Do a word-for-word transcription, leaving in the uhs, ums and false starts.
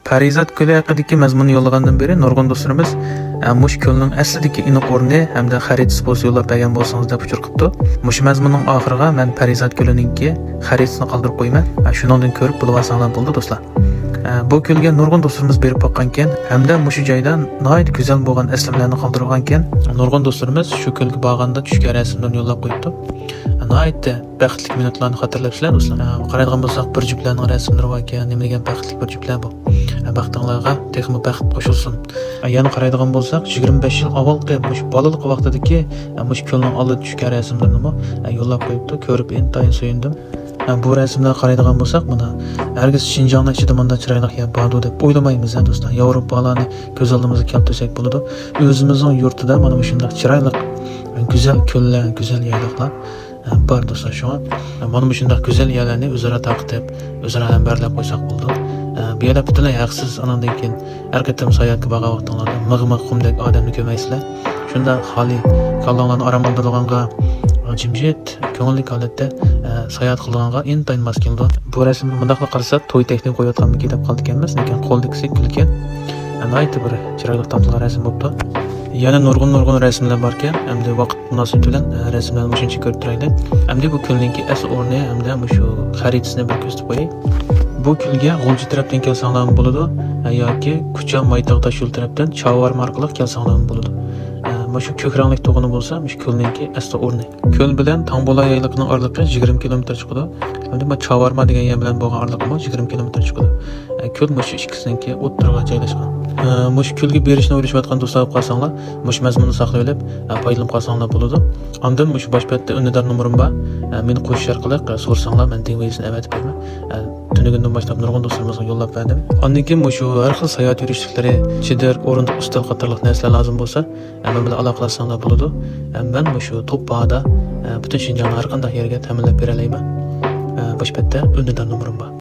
پەرىزات كۆلى ھەققىدىكى مەزمۇننى يوللىغاندىن بېرى نۇرغۇن دوستلىرىمىز، ئە، مۇشۇ كۆلنىڭ ئەسلىدىكى ئېنىق ئورنى ھەمدە خەرىتىسى بولسا يوللاپ بەرگەن بولسىڭىز دەپ ئۇچۇر قىپتۇ. مۇشۇ مەزمۇننىڭ ئاخىرىغا مەن پەرىزات كۆلىنىڭكى خەرىتىسىنى قالدۇرۇپ قويىمەن. ئە، شۇنىڭدىن كۆرۈپ بولۇۋالساڭلار بولىدۇ دوستلار. ئە، بۇ كۆلگە نۇرغۇن دوستلىرىمىز بېرىپ باققانكەن ھەمدە مۇشۇ جايدا ناھايىتى گۈزەل بولغان ئەسلىمىلەرنى قالدۇرغانكەن. نۇرغۇن دوستلىرىمىز شۇ كۆلگە بارغاندا چۈشكەن رەسىملىرىنى يوللاپ قويۇپتۇ. ناھايىتى بەختلىك مىنۇتلارنى خاتىرىلەپسىلەر دوستلار. ئە، قارايدىغان بولساق، بىر جۈپلەرنىڭ رەسىملىرى باركەن، نېمە دېگەن بەختلىك بىر جۈپلەر بۇ. ئە، بەختىڭلارغا تېخىمۇ بەخت قوشۇلسۇن. ئە، يەنە قارايدىغان بولساق، يىگىرمە بەش يىل ئاۋۋالقى مۇشۇ بالىلىق ۋاقتىدىكى، ئە، مۇشۇ كۆلنىڭ ئالدىدا چۈشكەن رەسىملىرىنىمۇ، ئە، يوللاپ قويۇپتۇ. كۆرۈپ ئىنتايىن سۆيۈندۈم. ئە، بۇ رەسىملەرگە قارايدىغان بولساق، مانا، ھەرگىز شىنجاڭنىڭ ئىچىدە مۇنداق چىرايلىق يەر باردۇ دەپ ئويلىمايمىز، ھە، دوستلار. ياۋروپالارنى كۆز ئالدىمىزغا كەلتۈرسەك بولىدۇ. ئۆزىمىزنىڭ يۇرتىدا مانا مۇشۇنداق چىرايلىق، گۈزەل كۆللەر، گۈزەل يايلاقلار، ئە، بار، دوستلار. شۇڭا، ئە، مانا مۇشۇنداق گۈزەل يەرلەرنى ئۆزئارا تارقىتىپ، ئۆزئارا ھەمبەرلەپ قويساق بولىدۇ. ئە، بۇ يەردە پۈتۈنلەي ھەقسىز، ئاناندىن كېيىن ھەر قېتىم ساياھەتكە بارغان ۋاقتىڭلاردا مىغ-مىغ قۇمدەك ئادەمنى كۆرمەيسىلەر. شۇنداق خالىي، كاللاڭلارنى ئارام ئالدۇرىدىغانغا، جىمجىت، كۆڭۈللۈك ھالەتتە، ئە، ساياھەت قىلىدىغانغا ئىنتايىن ماس كېلىدۇ. بۇ رەسىمگە مۇنداقلا قارىسا، توي تەكلىپى قويۇۋاتقانمىكىن دەپ قالىدىكەنمىز، لېكىن قولدىكىسى كۈلكە. ئە، ناھايىتى بىر چىرايلىق تارتىلغان رەسىم بوپتۇ. يەنە نۇرغۇن، نۇرغۇن رەسىملەر باركەن. ئەمدى ۋاقىت مۇناسىۋىتى بىلەن، ئە، رەسىملەرنى مۇشۇنچە كۆرۈپ تۇرايلى. ئەمدى بۇ كۆلنىڭكى ئەسلى ئورنى ھەمدە مۇشۇ خەرىتىسىنى بىر كۆرسىتىپ قوياي. بۇ كۆلگە غۇلجا تەرەپتىن كەلسەڭلارمۇ بولىدۇ، ئە، ياكى كۇچا مايتاغ تاشيول تەرەپتىن چاۋارما ئارقىلىق كەلسەڭلارمۇ بولىدۇ. ئە، مۇشۇ كۆك رەڭلىك تۇغىنى بولسا مۇشۇ كۆلنىڭكى ئەسلى ئورنى. كۆل بىلەن تاڭبولا يايلىقىنىڭ ئارىلىقى يىگىرمە كىلومېتىر چىقىدۇ. ھەمدە بۇ چاۋارما دېگەن يەر بىلەن بولغان ئارىلىقىمۇ يىگىرمە كىلومېتىر چىقىدۇ. ئە، كۆل مۇشۇ ئىككىسىنىڭكى ئوتتۇرىغا جايلاشقان. ئە، مۇشۇ كۆلگە بېرىشنى ئويلىشىۋاتقان دوستلار بولۇپ قالساڭلار، مۇشۇ مەزمۇننى ساقلىۋېلىپ، ئە، پايدىلىنىپ قالساڭلار بولىدۇ. ئاندىن مۇشۇ باش بەتتە ئۈندىدار نومۇرۇم بار. ئە، مېنى قوشۇش ئارقىلىق، ئە، سورىساڭلار، مەن دىڭ ۋېيىسىنى ئەۋەتىپ بېرىمەن. ئە، تۈنۈگۈندىن باشلاپ نۇرغۇن دوستلىرىمىزغا يوللاپ بەردىم. ئاندىن كېيىن مۇشۇ ھەر خىل ساياھەت يۈرۈشلۈكلىرى، چېدىر، ئورۇندۇق، ئۈستەل قاتارلىق نەرسىلەر لازىم بولسا، ئە، مەن بىلەن ئالاقىلەشسەڭلار بولىدۇ. ئە، مەن مۇشۇ توپ باھادا، ئە، پۈتۈن شىنجاڭنىڭ ھەر قانداق يېرىگە تەمىنلەپ بېرەلەيمەن. ئە، باش بەتتە ئۈندىدار نومۇرۇم بار.